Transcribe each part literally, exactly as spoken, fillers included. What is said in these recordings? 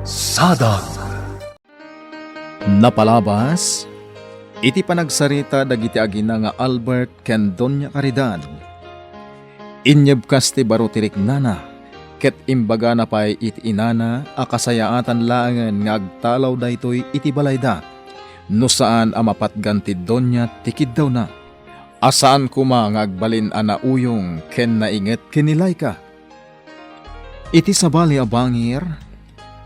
Sadag. Napalabas iti panagsarita dagiti agina nga Albert ken Doña Caridad, inyebkas ti baro ti riknana ket imbagana pay iti inana a kasayaatan laengen nga agtalaw daytoy iti balayda no saan a mapatgan ti doña ti kiddawna, a saan koma nga agbalin a nauyong ken nainget ken ni Laika. Iti sabali a bangir,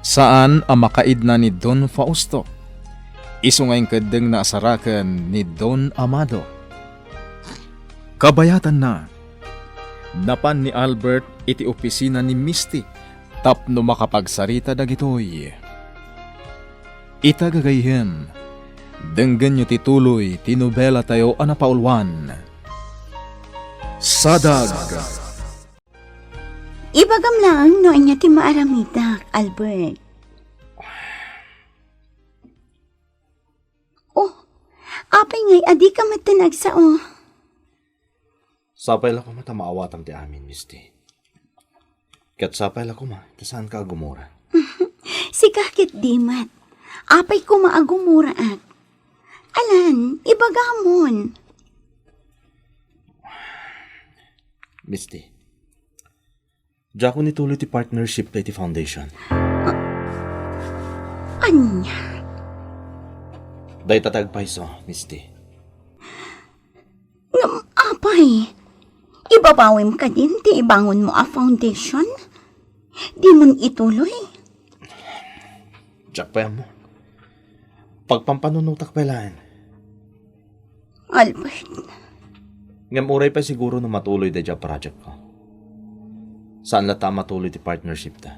saan a makaidna ni Don Fausto, isu nga inkeddengna a saraken ni Don Amado. Kabayatanna, napan ni Albert iti opisina ni Misty tapno makapagsarita dagitoy. Ita gagayyem, denggenyo ti tuloy ti nobelatayo a napauluan. Sadag. Ibagam laeng no ania ti maaramidak, Albert. Oh, apay ngay a dika metten agsao? Sapay la koma ta maawatam ti amin, Misty. Ket sapay la koma ta saanka a gumura. Sika ket di met. Apay koma a gumuraak? Alan, ibagamon. Misty, diakon ituloy ti partnership ta iti foundation. Ania? Dayta ti agpayso, Misty. Ngem apay, ibabawem kadin ti ibangonmo a foundation? Dimon ituloy? Diak pay ammo. Pagpampanunotak pay laeng. Albert. Ngem uray pay siguro no matuloy daydiay a project ko. Saan latta a matuloy ti partnership ta.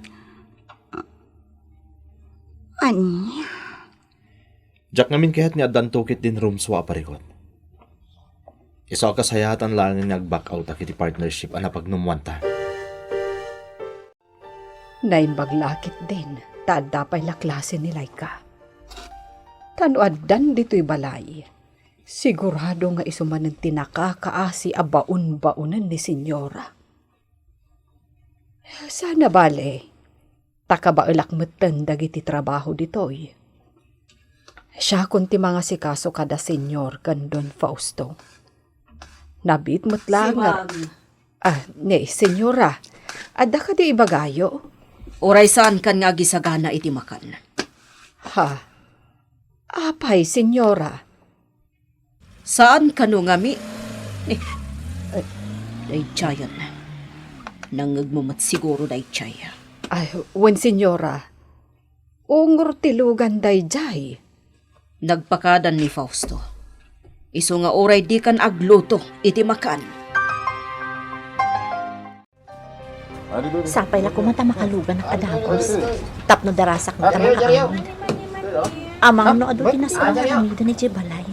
Ania? Diak ngamin kayat nga addanto ketdin rumsua a parikut. Isu a kasayaatan laengen nga ag-back outak iti partnership a napagnumoanta. Naimbag la ketdin ta adda pay la klase ni Laika. Ta no addan ditoy balay, sigurado nga isu manen ti nakakaasi a baon-baonen ni Señora. Saan a bale, ta kabaelak metten dagiti trabaho ditoy. Siakon ti mangasikaso kada Señor ken Don Fausto. Nabiit met laeng nga... Simang. Ah, ni, Señora, adda kadi ibagayo? Uray saankan nga agisagana iti makan. Ha? Apay, Señora? Saan kano nga mi-, eh, eh, daydiayen. Nangngegmo met siguro daydiay. Ay, wen, Señora. Ungor ti lugan daydiay. Nagpakadan ni Fausto. Isu nga uray dikan agluto iti makan. Sapay la koma ta makaluganak a dagus tapno darasak met a makaawid. Amangan no adu ti nasaonak a aramiden idiay balay.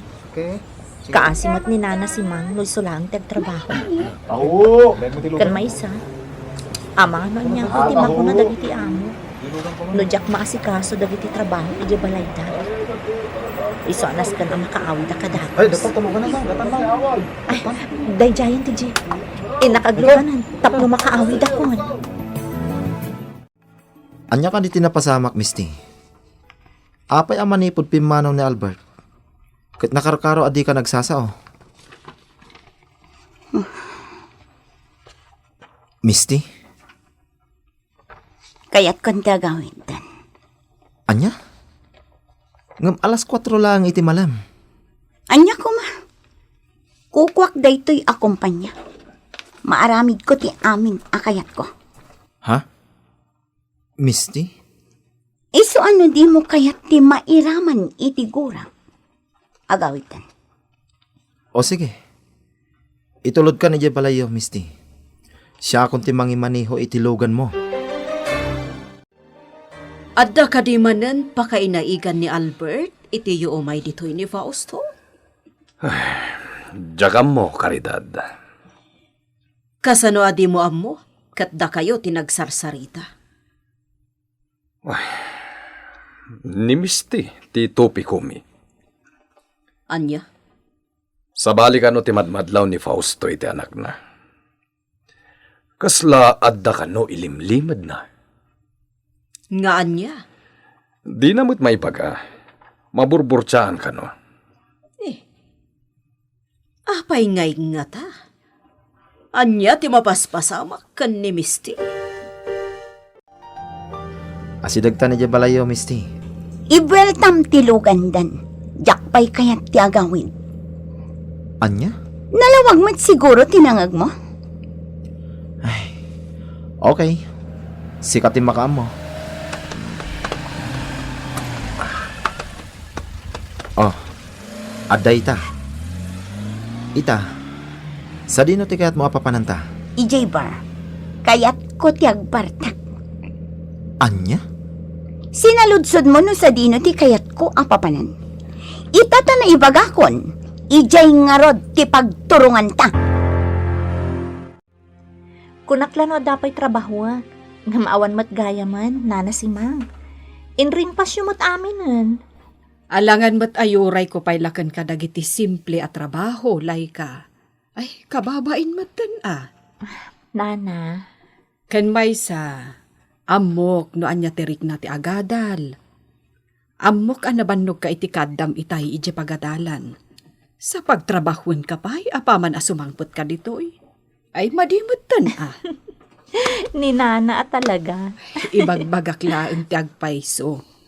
Kaasi met ni Nana Simang no isu laeng ti agtrabaho. Ken maysa, amangan no aniapo ti makuna dagiti amo. No diak maasikaso dagiti trabaho idiay balayda, isu a nasken a makaawid a kadagus. Ay, dapat tulugan na, dapat na. Ay, daydiayen ti jeep. Innak agluganan tapno makaawidakon. Ania kadi ti napasamak, Misty? Apay a manipud pimmanaw ni Albert ket nakarkaro a dika nagsasao? Misty? Kayatkon ti agawidden. Ania? Ngem alas kuatro laeng iti malem. Ania koma? Kukuak daytoy a kompania. Maaramidko ti amin a kayatko. Ha? Misty? Isu a no dimo kayat ti mairaman iti gura. Agawidtan. O sige. Itulodkan idiay balayyo, Misty. Siakon ti mangimaneho iti luganmo. Adda kadi manen pakainaigan ni Albert iti yuumay ditoy ni Fausto? Diak ammo, Caridad. Kasano a dimo ammo? Ket dakayo ti nagsarsarita. Ay, ni Misty ti topikomi. Ania? Sabali kano ti madmadlaw ni Fausto iti anakna? Kasla adda kano ilimlimedna? Nga ania? Dina met maibaga. Maburburtiaan kano? Eh, apay ngay ngata? Ania ti mapaspasamak ken ni Misty? Asidegtan idiay balayyo, Misty. Ibueltam ti lugan, Dan. Diak pay kayat ti agawid. Ania? Nalawag met siguro ti nangegmo? Ay, okay. Sika ti makaammo. Oh, adda ita. Ita, sadino ti kayatmo a papananta? Idiay bar. Kayatko ti agbartak. Ania? Sinaludsodmo no sadino ti kayatko a papanan. Ita ta naibagakon, idiay ngarud ti pagturonganta. Kunak la no adda pay trabahoek, ngem awan met gayamen, Nana Simang. Inringpasyo met aminen. Alangan met a urayko pay la ken kadagiti simple a trabaho, Laika. Ay, kababain metten a. Nana. Ken maysa, ammok no ania ti rikna ti agadal. Ammok a nabannogka iti kaaddam itay idiay pagadalan. Sa pagtrabahuenka pay apaman a sumangpetka ditoy. Ay, madi metten a. Ni Nana a talaga. Ibagbagak laeng ti agpayso.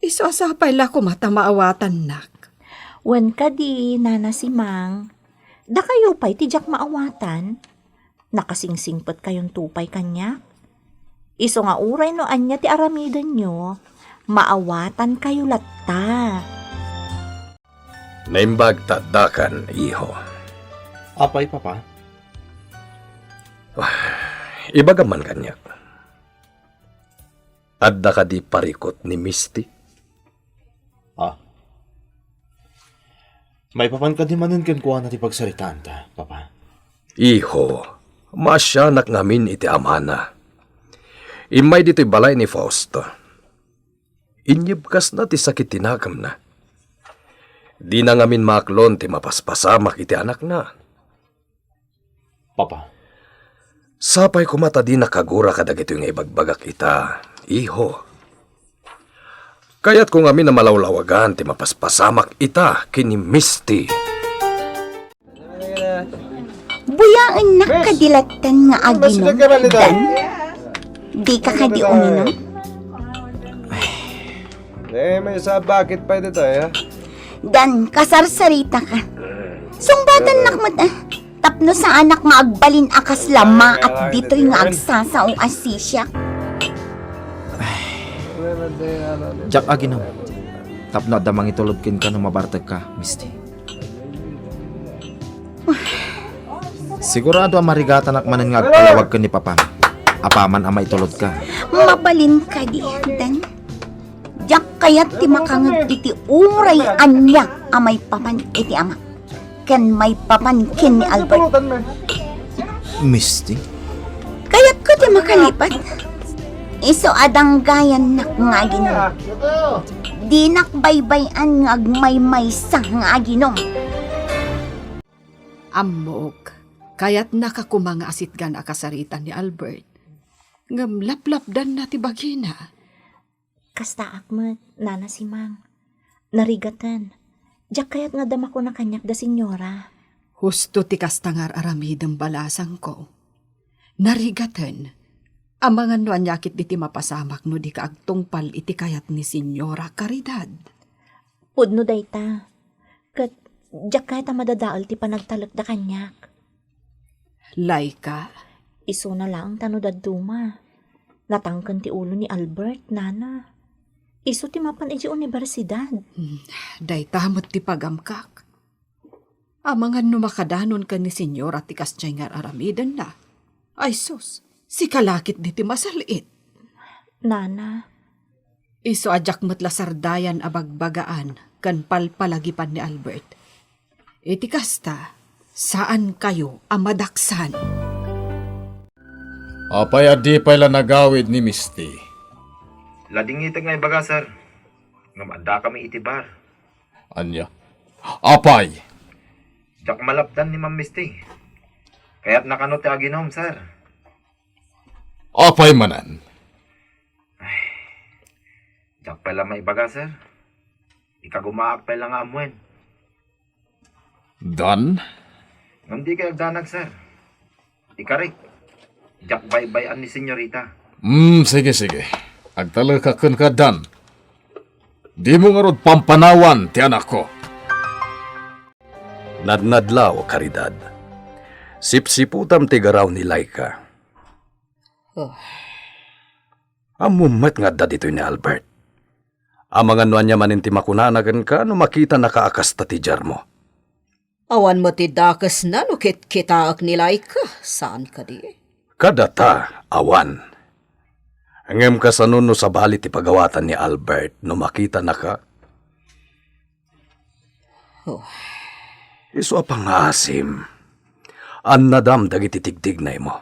Isu a sapay la koma ta maawatannak. Wen kadi, Nana Simang, dakayo pay ti diak maawatan. Nakasingsingpetkayonto pay kaniak. Isu nga uray no ania ti aramidenyo, maawatankayo latta. Naimbag ta addakan, iho. Apay, Papa? Ah, ibagam man kaniak. Adda kadi parikut ni Misty? Ah. Maipapan kadi manen kenkuana ti pagsaritaanta, Papa? Iho, maasianak ngamin iti amana. Immay ditoy balay ni Fausto. Inyebkasna ti sakit ti nagemna. Dina ngamin maaklon ti mapaspasamak iti anakna. Papa. Sapay koma ta dinak agura kadagitoy nga ibagbagak ita, iho. Kayatko ngamin a malawlawagan ti mapaspasamak ita ken ni Misty. Buyaennak kadi lattan nga aginom, Dan? Dika kadi uminom? Eh, may isa bakit pa dito, eh? Dan, kasarsaritaka. Sungbatannak met, ah. Tapno saanak nga agbalin a kasla maat ditoy nga agsasao a sisiak. Diak aginom. Tapno adda mangitulod kenka no mabartekka, Misty. Sigurado a marigatanak manen nga agpalawag ken ni Papam. Apaman a maitulodka. Mabalin kadi, Dan? Diak kayat ti makangeg iti uray ania a maipapan iti ama ken maipapan ken ni Albert. Misty? Kayatko ti makalipat. Isu a danggayannak nga aginom. Dinak baybay-an nga agmaymaysa nga aginom. Ammok, kayatnaka koma nga asitgan a kasaritan ni Albert. Ngem laplapdanna ti bagina. Kastaak met, Nana Simang. Narigaten. Diak kayat nga adda makuna kaniak da Señora. Husto ti kasta nga ar-aramidem, balasangko. Narigaten. Amangan no ania ketdi ti mapasamak no dika agtungpal iti kayat ni Señora Caridad. Pudno dayta. Ket diak kayat a madadael ti panagtalekda kaniak. Laika. Isuna laeng ta no dadduma. Natangken ti ulo ni Albert, Nana. Isu ti mapan idiay universidad. Hmm, dayta met ti pagamkak. Amangan no makadanon ken ni Señora ti kasdiay nga ar-aramidenna. Ay sus, sika la ketdi ti masal-it. Nana. Isu a diak met la sardayan a bagbagaan ken palpalagipan ni Albert. Iti kasta, saankayo a madaksan. Apay a di pay la nagawid ni Misty? Ladingitek nga ibaga, sir. Ngem addakami iti bar. Ania? Apay? Diak malapdan ni Ma'am Misty. Kayatna kano ti aginom, sir. Apay manen? Diak pay la maibaga, sir. Ikagumaak pay la nga ammoen. Dan? Ngem dikay agdanag, sir. Ikarik, diak baybay-an ni Senyorita. Hmm, sige, sige. Agtalekak kenka, Dan. Dimo ngarud pampanawan ti anakko. Nadnadlaw, Caridad. Sipsiputam ti garaw ni Laika. Oh. Ammom met nga adda ditoy ni Albert. Amangan no ania manen ti makunana kenka no makitanaka a kasta ti diarmo. Awan met ti dakesna no kitkitaek ni Laika, saan kadi? Kadata, awan. Ngem kasano no sabali ti pagawatan ni Albert no makitanaka? Oh. Isu a pangngaasim, annadam dagiti tigtignaymo.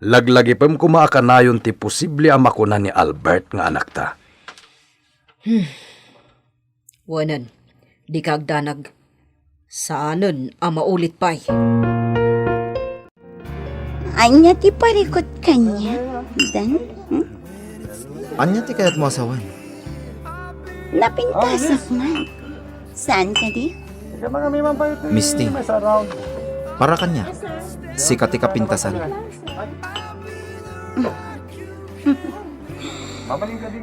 Laglagipem koma a kanayon ti posible a makuna ni Albert nga anakta. Hmm. Wenen, dika agdanag. Saanen a maulit pay. Ania ti parikut kaniak, Dan? Hmm? Ania ti kayatmo a sawen? Napintasak man. Saan kadi? Misty, para kaniak, sika ti kapintasan.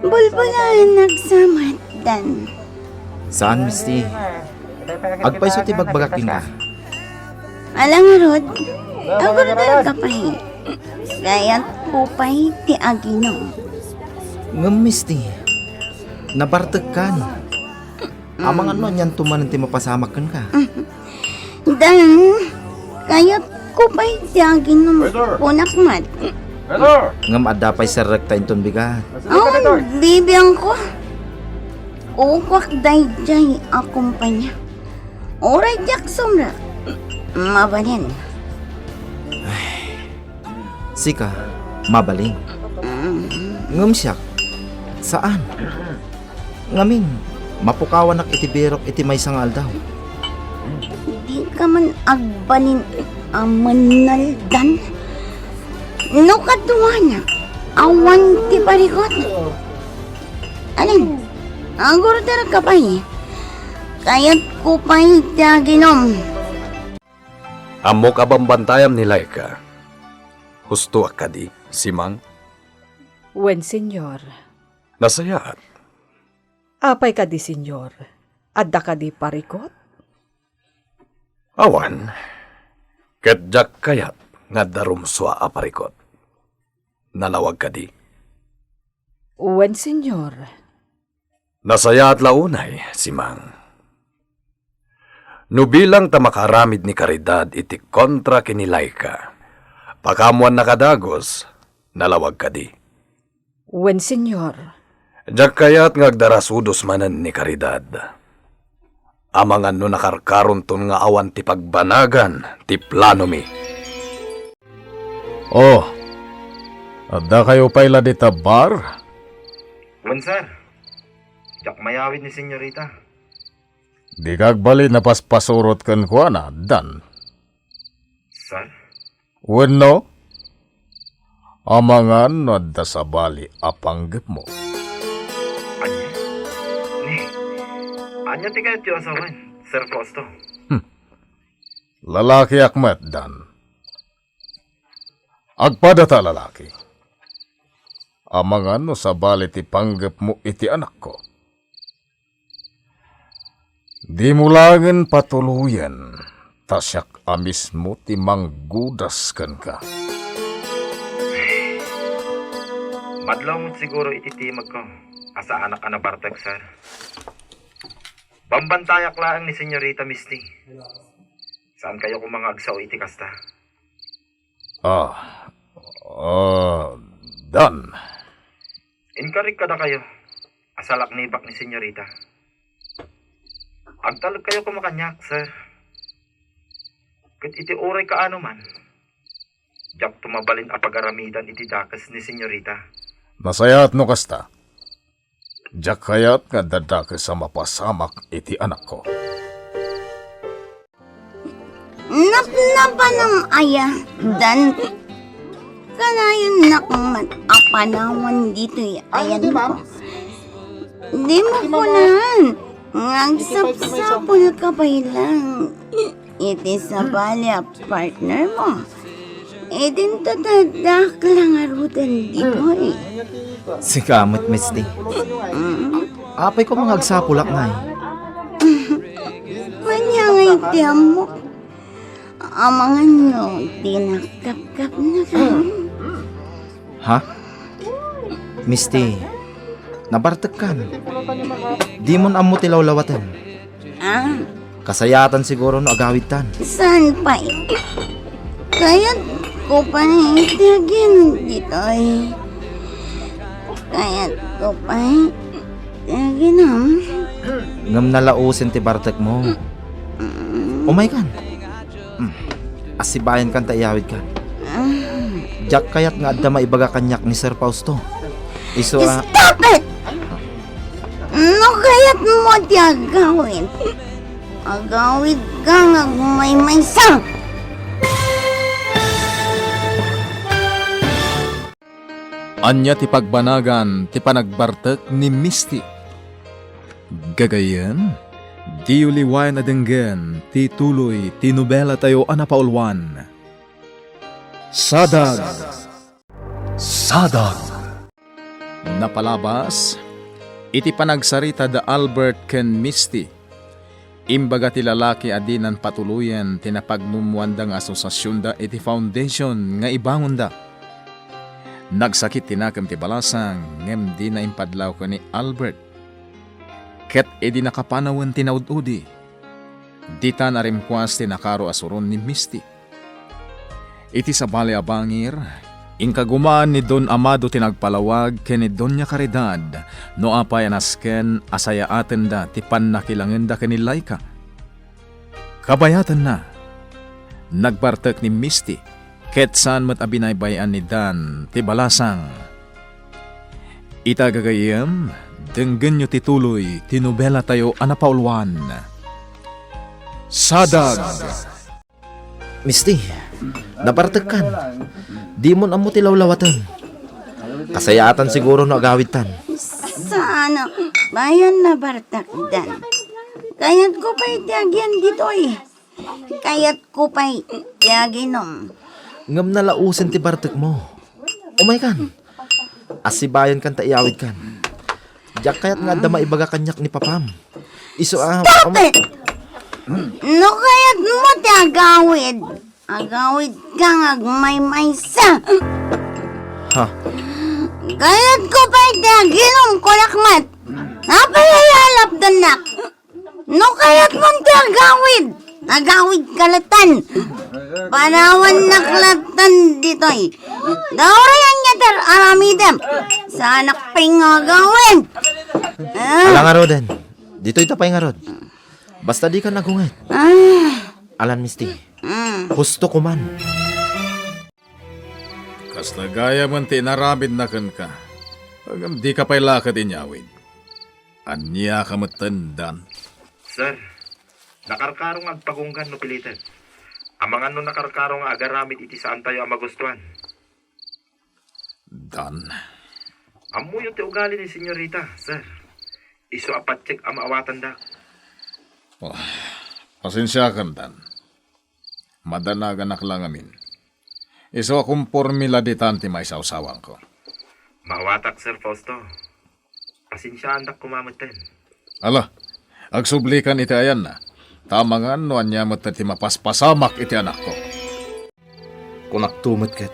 Bulbulaen nagsamat, Dan. Saan, Misty? Agpayso ti bagbagak kenka. Ala ngarud, agorder ka pay. Kayatko pay ti aginom. Ngem, Misty, nabartekkan. Amangan no anianto manen ti mapasamak kenka. Dan, kayatko pay ti aginom. Waiter! Kunak met. Waiter! Ngem adda pay serrekta inton bigat. Oh, bibiangko. Ukuak daydiay a kumpanya. Uray diak sumrek, mabalin. Sika, mabalin. Mm. Ngem siak, saan. Ngamin, mapukawanak iti birok iti maysa nga aldaw. Dika man agbalin a mannaldan? No kaduana, awan ti parikut. Alin? Agorder ka pay. Kayatko pay ti aginom. Ammok a bambantayam ni Laika. Hustoak kadi, Simang? Wen, Señor. Nasayaat. Apay kadi, Señor? Adda kadi parikut? Awan. Ket diak kayat nga adda rumsua a parikut. Nalawag kadi? Wen, Señor. Nasayaat la unay, Simang. No bilang ta makaaramid ni Caridad iti kontra ken ni Laika, pakaammoannaka dagus, nalawag kadi? Wen, Señor. Diak kayat nga agdarasudos manen ni Caridad. Amangan no nakarkaronton nga awan ti pagbanagan ti planomi. Oh, addakayo pay la dita bar? Wen, sir. Diak mayawid ni Senyorita. Dika agbalin a paspasurot kenkuana, Dan. Sir? Wenno, amangan no adda sabali a panggepmo. Ania? Ni, ania ti kayatyo a sawen, Sir Fausto? Hmm. Lalakiak met, Dan. Agpadata a lalaki. Amangan no sabali ti panggepmo iti anakko. Dimo laengen patuloyen, ta siak a mismo ti manggudas kenka. Madlaw met siguro iti timekko a saanak a nabartek, sir. Bambantayak laeng ni Senyorita Misty. Saankayo koma nga agsao iti kasta? Ah, ah, Dan. Inkarik kadakayo a salaknibak ni Senyorita. Agtalekkayo koma kaniak, sir. Ket iti uray kaano man, diakto mabalin a pagaramidan iti dakes ni Senyorita. Nasayaat no kasta. Diak kayat nga adda dakes a mapasamak iti anakko. Napnapanam aya, Dan? Kanayon nak met a panawan ditoy ayanko. Dimo kunan nga agsapsapulka pay lang iti sabali a partnermo. Idinto ta dakla ngaruden ditoy. Sika met, Misty. Mm. Apay koma nga agsapulak, nay? Ania ngay ti ammok? Amangan no dinakapkapnaka. Ha? Misty, nabartekkan. Dimon ammo ti lawlawaten. Ah, Kasayaatan siguro no agawidtan. Saan pay? Kayatko pay ti agin ditoy. Kayatko pay ti aginom. Ngem nalausen ti bartekmo. Mm. Umaykan. Hmm. Asibayankan ta iyawidkan. Ah. Diak kayat nga adda maibaga kaniak ni Sir Fausto. Isu a Stop it! No kayatmo ti agawid, agawidka nga agmaymaysa. Ania ti pagbanagan ti panagbartek ni Misty? Gagayyem, diyo liwayan a denggen ti tuloy ti nobelatayo a napauluan. Sadag. Sadag. Napalabas iti panagsarita da Albert ken Misty. Imbaga ti lalaki a dinan patuloyen ti napagnummoanda nga asosasionda iti foundation nga ibangonda. Nagsakit ti nakem ti balasang ngem dina impadlaw ken ni Albert. Ket idi nakapanawen ti naud-udi, ditan a rimkuas ti nakaro a suron ni Misty. Iti sabali a bangir, inkagumaan ni Don Amado ti nagpalawag ken ni Doña Caridad no apay a nasken a sayaatenda ti pannakilangenda ken ni Laika. Kabayatanna, nagbartek ni Misty ket saan met a binaybay-an ni Dan ti balasang. Ita gagayyem, denggenyo ti tuloy ti nobelatayo a napauluan. Sadag. Misty, nabartekkan. Dimon ammo ti lawlawaten. Kasayaatan siguro no agawidtan. Saan a bayan nabartekdan. Kayatko pay ti agian ditoy. Kayatko pay ti aginom. Ngem nalausen ti bartekmo. Umaykan. Asibayankan ta iyawidkan. Diak kayat nga adda maibaga kaniak ni papam. Isu a Stop it! No kayatmo ti agawid, agawidka nga agmaymaysa. Ha? Kayatko pay ti aginom, kunak met. Apay a lapdannak? No kayatmon ti agawid, agawidka latta. Panawannak latta ditoy. Dawrayan nga ter aramidem. Saanak pay nga agawid. Ah. Ala ngaruden. Ditoy ta pay ngarud. Basta dika nagunget. Ah. Alan Misty. Mm. Husto ko man. Kasta gayam ti inaramidna kenka. Ngem dika pay la ket inyawid. Ania ka metten, Dan? Sir, nakarkaro nga agpagunggan no pilitek. Amangan no nakarkaro nga agaramid iti saantayo a magustuan. Dan. Ammoyo ti ugali ni Senyorita, sir. Isu a patiek a maawatanda. Oh, pasensiakan, Dan. Madanaganak la ngamin. Isu a komporme la ditan ti maisawsawangko. Maawatak, Sir Fausto. Pasensiaandak koma metten. Ala, agsublikan iti ayanna. Ta amangan no ania met ti mapaspasamak iti anakko. Kunakto met ket.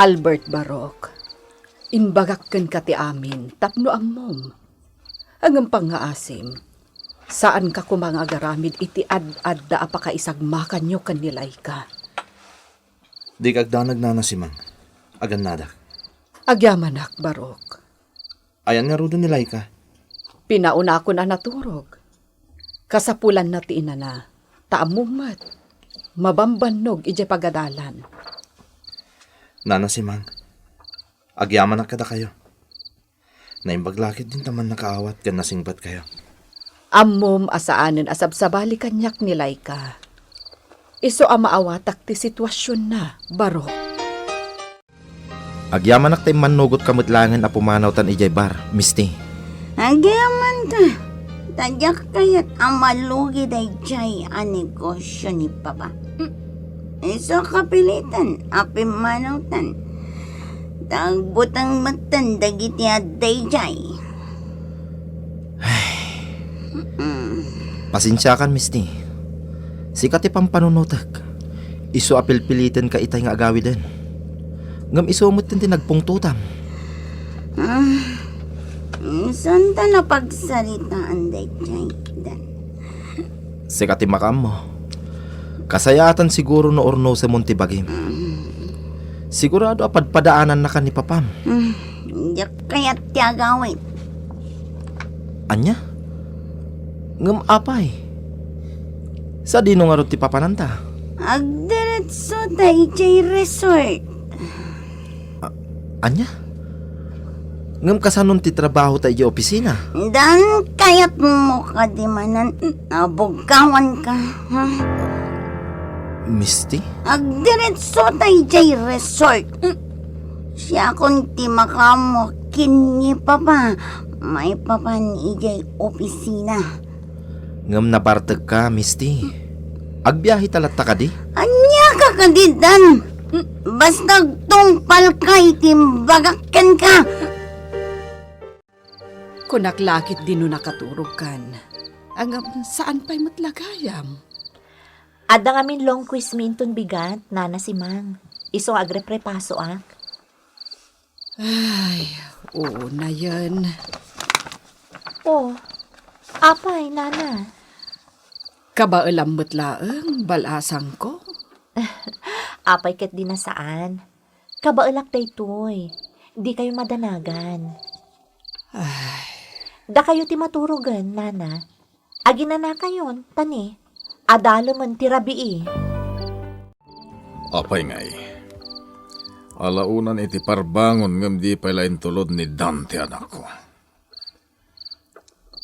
Albert Barok, imbagak kenka ti amin tapno ammom. Ngem pangngaasim, saanka koma nga agaramid iti ad-adda a pakaisagmakanyo ken ni Laika. Dika agdanag, Nana Simang. Agannadak. Agyamanak, Barok. Ayan ngaruden ni Laika? Pinaunakon a naturog. Kasapulanna ti inana, ta ammom met, mabambannog idiay pagadalan. Nana Simang, agyamanak kadakayo. Naimbag la ketdin ta mannakaawat ken nasingbatkayo. Ammom a saanen a sabsabali kaniak ni Laika. Isu a maawatak ti situasionna, Barok. Agyamanak ta immannugotka met laengen a pumanawtan idiay bar, Misty. Agyamankami, ta diak kayat a malugi daydiay a negosio ni Papa. Isu a kapilitan a pimmanawtan, ta agbuteng metten dagiti a daydiay. Pasensiakan, Misty. Sika ti pampanunotek. Isu a pilpilitenka itay nga agawiden. Ngem isu metten ti nagpungtotam. Ah, isunta napagsaritaan daydiay, Dan. Sika ti makaammo. Kasayaatan siguro no urnosemon ti bagim. Sigurado a padpadaanannaka ni Papam. Hmm, diak kayat ti agawid. Ania? Ngem apay? Sadino ngarud ti papananta? Agdiretso ta idiay resort. A-, ania? Ngem kasanon ti trabahota idiay opisina? Dan, kayatmo kadi manen a buggawanka, ha? Misty? Agdiretso ta idiay resort. Siakon ti makaammo ken ni Papa maipapan idiay opisina. Ngem nabartekka, Misty. Agbiaheta latta kadi? Ania ka kadi, Dan? Basta agtungpalka iti imbagak kenka. Kunak la ketdi no nakaturogkan. Ngem saan pay met la gayam? Adda ngamin long quiz mi inton bigat, Nana Simang. Isu nga agreprepasoak. Ay, oo na yan. Oh, apay, Nana? Kabaelam met laeng, bal-asangko. Apay ket di na saan. Kabaelak daytoy. Dikayo madanagan. Ay. Dakayo ti maturogen, Nana. Aginanakayon, ta ni, adalemen ti rabii. Apay ngay, alaonan iti parbangon ngem di pay la intulod ni Dan ti anakko.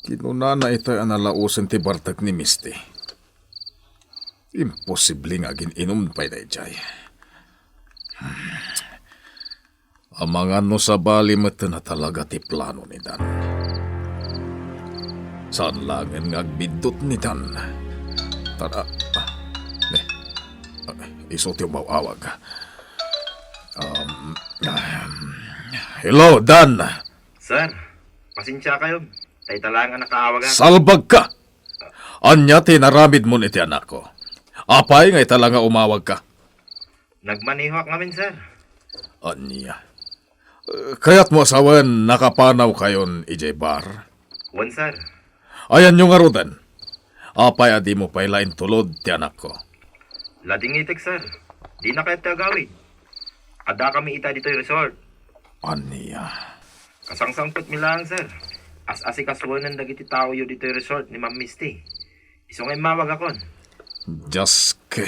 Kinunana itay a nalaosen ti bartek ni Misty. Imposible nga agin-inum pay daydiay. Hmm. Amangan no sabali metten a talaga ti plano ni Dan. Saan laengen nga agbiddut ni Dan. Tara, ah, ne, ah, isu ti umaw-awag. Um, ahem. Hello, Dan! Sir, pasensiakayon. Dayta laeng a nakaawagak. Salbagka! Ania ti inaramidmon iti anakko? Apay nga ita la nga umawagka? Nagmanehoak ngamin, sir. Ania? Eh, kayatmo a sawen nakapanawkayon idiay bar? Wen, sir. Ayanyo ngaruden? Apay a dimo pay la intulod ti anakko? Ladingitek, sir. Dina kayat ti agawid. Addakami ita ditoy resort. Ania? Kasangsangpetmi laeng, sir. As-asikasuenen dagiti taoyo ditoy resort ni Ma'am Misty. Isu nga immawagakon. Dios ke.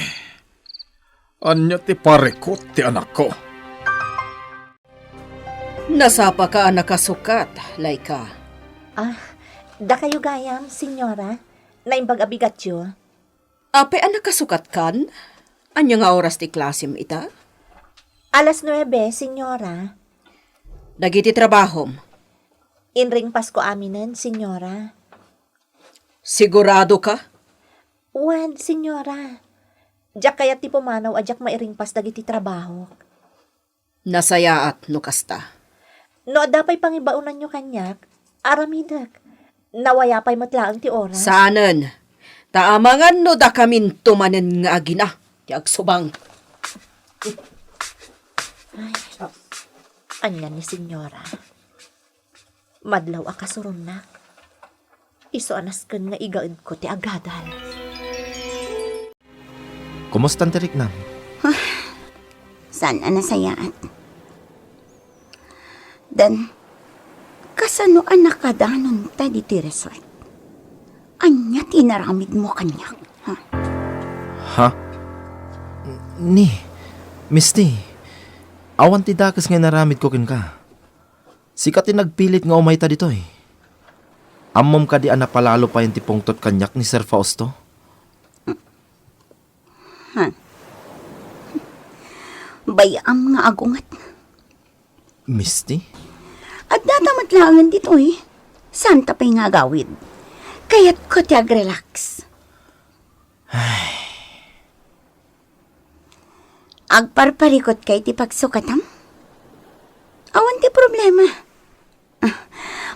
Ania ti parikut ti anakko? Nasapaka a nakasukat, Laika. Ah, dakayo gayam, senyora. Naimbag a bigatyo. Apay a nakasukatkan? Ania nga oras ti klasem ita? Alas nuebe, senyora. Dagiti trabahom? Inringpasko aminen, senyora. Sigurado ka? Wen, senyora. Diak kayat ti pumanaw a diak mairingpas dagiti trabahok. Nasayaat no kasta. No adda pay pangibaonanyo kaniak, aramidek. Nawaya pay met laeng ti oras. Saanen. Ta amangan no dakaminto manen nga agina ti agsubang. Ay, ania ni senyora? Madlaw a kasuronnak. Isu a nasken nga igaedko ti agadal. Kumustan ti riknam? Ah, saan a nasayaat. Dan, kasano a nakadanonta ditoy resort? Ania ti inaramidmo kaniak, ha? Ha? Ni, Misty, awan ti dakes nga inaramidko kenka. Sika ti nagpilit nga umayta ditoy. Ammom kadi a napalalo payen ti pungtot kaniak ni Sir Fausto? Ha? Bay-am nga agunget. Misty? Addata met laengen ditoy. Saanta pay nga agawid. Kayatko ti agrelax. Agparparikot ka iti pagsukatam? Awan ti problema. Ah,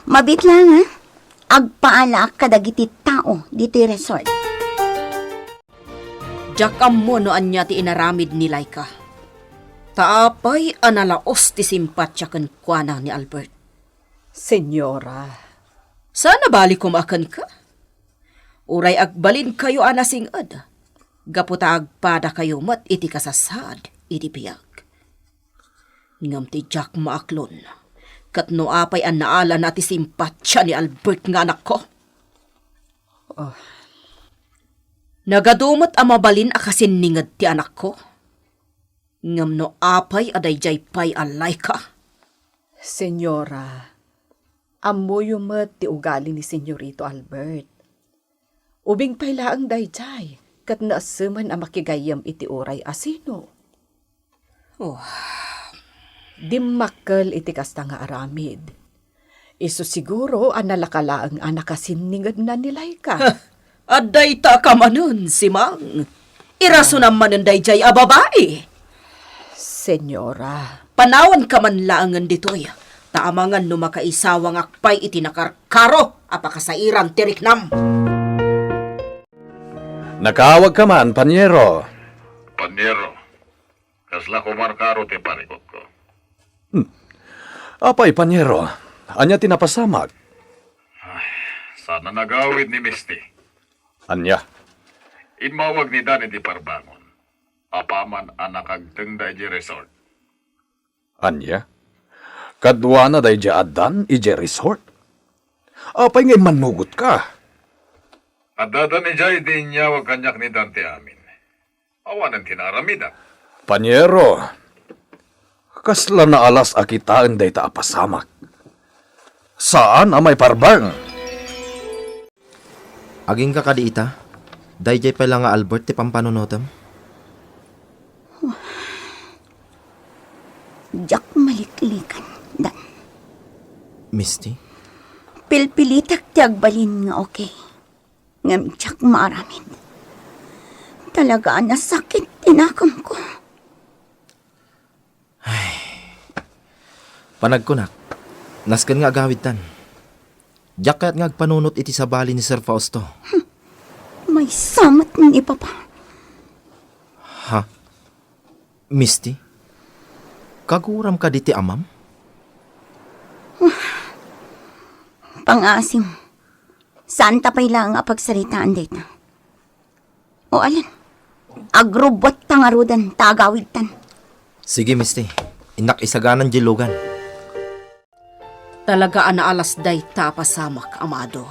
mabiit laeng, ah. Agpaalaak kadagiti tao ditoy resort. Diak ammo no ania ti inaramid ni Laika. Ta apay a nalaos ti simpatiak kenkuana ni Albert? Senyora. Saan a bali koma kenka? Uray agbalinkayo a nasing-ed, gapu ta agpadakayo met iti kasasaad iti biag. Ngem ti diak maaklon, ket no apay a naalana ti simpatia ni Albert nga anakko? Oh. Nagadu met a mabalin a kasinninged ti anakko. Ngem no apay a daydiay pay a Laika? Senyora, ammoyo met ti ugali ni Senyorito Albert. Ubing pay laeng daydiay, ket naesemen a makigayyem iti uray a sino. Oh. Dimmakkel iti kasta nga aramid. Isu siguro a nalaka laeng a nakasinningedna ni Laika. Adda ita ka manen, Simang. Irasonam manen daydiay a babai. Senyora. Panawanka man laengen ditoy, ta amangan no makaisawangak pay iti nakarkaro a pakasairan ti riknam. Nakaawagka man, Panyero. Panyero, kasla kumarkaro ti parikutko. Hmm. Apay, Panyero, ania ti napasamak? Ay, saan a nagawid ni Misty. Ania? Immawag ni Dan iti parbangon. Apaman a nakagtengda idiay resort. Ania? Kaduana daydiay a Dan idiay resort? Apay nga immannugotka? Adda Dan idiay idi inyawag kaniak ni Dan ti amin. Awanen ti naaramidak. Panyero, kasla naalas a kitaen dayta a pasamak. Saan a maiparbeng. Agingga kadi ita? Daydiay pay la nga Albert ti pampanunotem? Diak maliklikan, Dan. Misty? Pilpilitak ti agbalin nga okay. Ngem diak maaramid. Talaga a nasakit ti nakemko. Ay. Panagkunak, nasken nga agawidtan. Diak kayat nga agpanunot iti sabali ni Sir Fausto. Maysa met ni Papa. Ha? Misty? Kaguram kadi ti amam? Pangaasim. Saanta pay laeng a pagsaritaan dayta. O alin? Agrubbuatta ngaruden ta agawidtan. Sige, Misty. Innak isaganan diay lugan. Talaga a naalas dayta a pasamak, amado.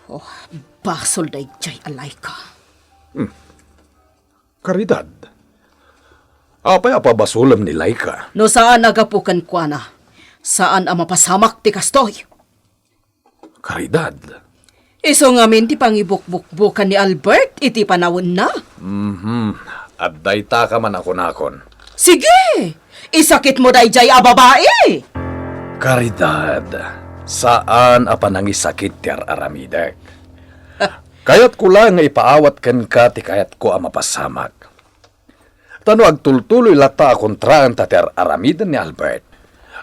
Oh, basol daydiay a Laika. Hmm. Caridad, apay a pabasolem ni Laika? No saan a gapu kenkuana, saan a mapasamak ti kastoy. Caridad. Isu ngamin ti pangibukbukbukan ni Albert iti panawenna. Mhm. Adda itaka man a kunakon. Sige! Isakitmo daydiay a babai! Caridad, saan a panangisakit ti ar-aramidek. Kayatko la nga ipaawat kenka ti kayatko a mapasamak. Ta no agtultuloy latta a kontraenta ti ar-aramiden ni Albert,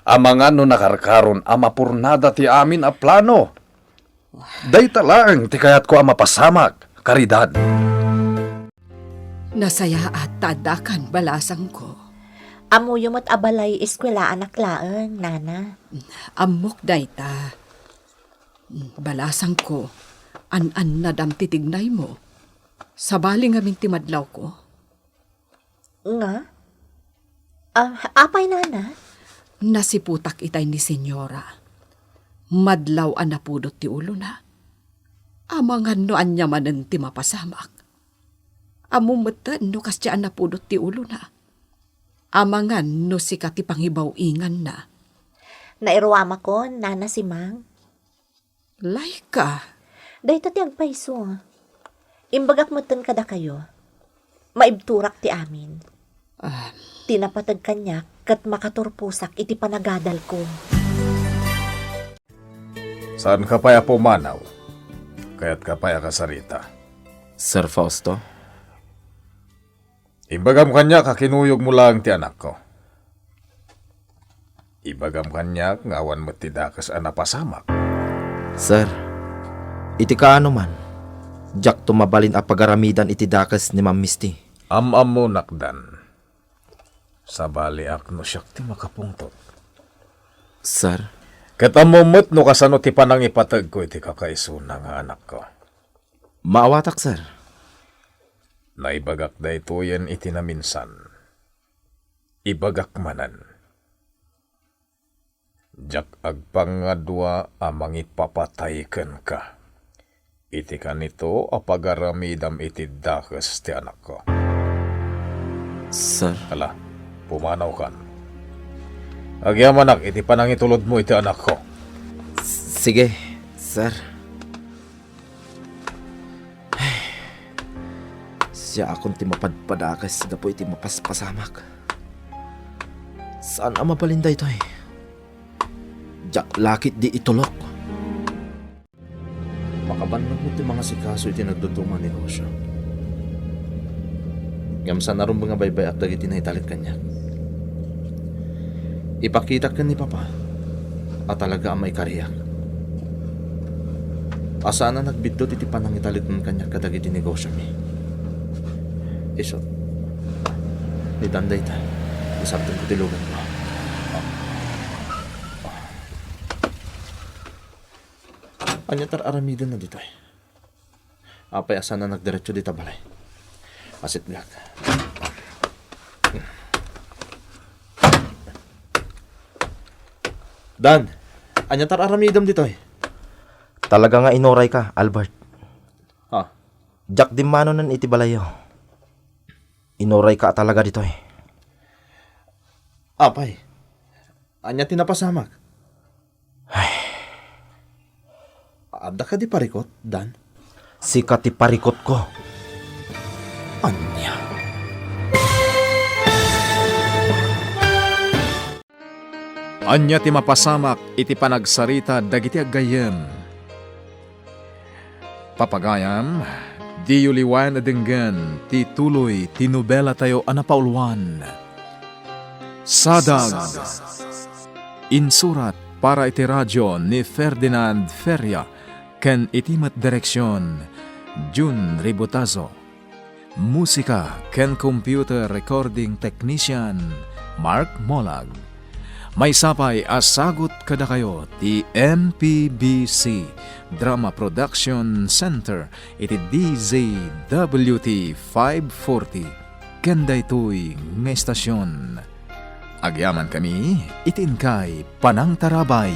amangan no nakarkaron a mapurnada ti amin a plano. Dayta laeng ti kayatko a mapasamak, Caridad. Nasayaat ta addakan, balasangko. Ammoyo met a balay eskuelaanak laeng, Nana. Ammok dayta. Balasangko, an-annadam ti tignaymo. Sabali ngamin ti madlawko. Nga? Ah, apay, Nana? Nasiputak itay ni Senyora. Madlaw a napudot ti ulona. Amangan no ania manen ti mapasamak. Ammom metten no kasdi a napudot ti ulona. Amangan no sika ti pangibaw-inganna. Nairuamakon, Nana Simang. Laika. Dayta ti agpayso. Imbagak metten kadakayo. Maibturak ti amin. Ah. Ti napateg kaniak ket makaturposak iti panagadalko. Saanka pay a pumanaw? Kayatka pay a kasarita? Sir Fausto? Imbagam kaniak a kinuyogmo laeng ti anakko. Ibagam kaniak nga awan met ti dakes a napasamak. Sir, iti kaano man, diakto mabalin a pagaramidan iti dakes ni Ma'am Misty. Am-ammonak, Dan. Sabaliak no siak ti makapungtot. Sir? Ket ammom met no kasano ti panangipategko iti kakaisuna nga anakko. Maawatak, sir. Naibagak daytoyen iti naminsan. Ibagak manen. Diak agpangadua a mangipapatay kenka iti kanito a pagaramidam iti dakes ti anakko. Sir? Ala, pumanawkan. Agyamanak iti panangitulodmo iti anakko. S-, sige, sir. Siakon ti mapadpadakes gapu iti mapaspasamak. Saan a mabalin daytoy? Diak la ketdi itulok. Makabannogmo ti mangasikaso iti nagduduma a negosio. Ngem saan a rumbeng a baybay-ak dagiti naitalek kaniak. Ipakitak ken ni Papa a talaga a maikariak. A saan a nagbiddut iti panangitalekna kaniak kadagiti negosiomi. Isu, ni Dan dayta, isardengko ti lubongko. Ania ti ar-aramidenna ditoy? Apay a saan a nagdiretso dita balay? Asitgak. Dan, ania ti ar-aramidem ditoy? Talaga nga inurayka, Albert. Ha? Diak dimmanonen iti balayyo. Inurayka a talaga ditoy. Apay, ania ti napasamak? Ay. Adda kadi parikut, Dan? Sika ti parikutko. Ania? Ania ti mapasamak iti panagsarita dagiti aggayyem? Papagayam, diyo liwayan a denggen ti tuloy ti nobelatayo a napauluan, Sadag. Insurat para iti radio ni Ferdinand Feria ken iti met direksion, Jun Ributazo. Musika ken computer recording technician, Mark Molag. Maysa pay a sagut kadakayo ti M P B C Drama Production Center iti D Z W T five forty ken daytoy nga estasion. Agyamankami iti inkay panangtarabay.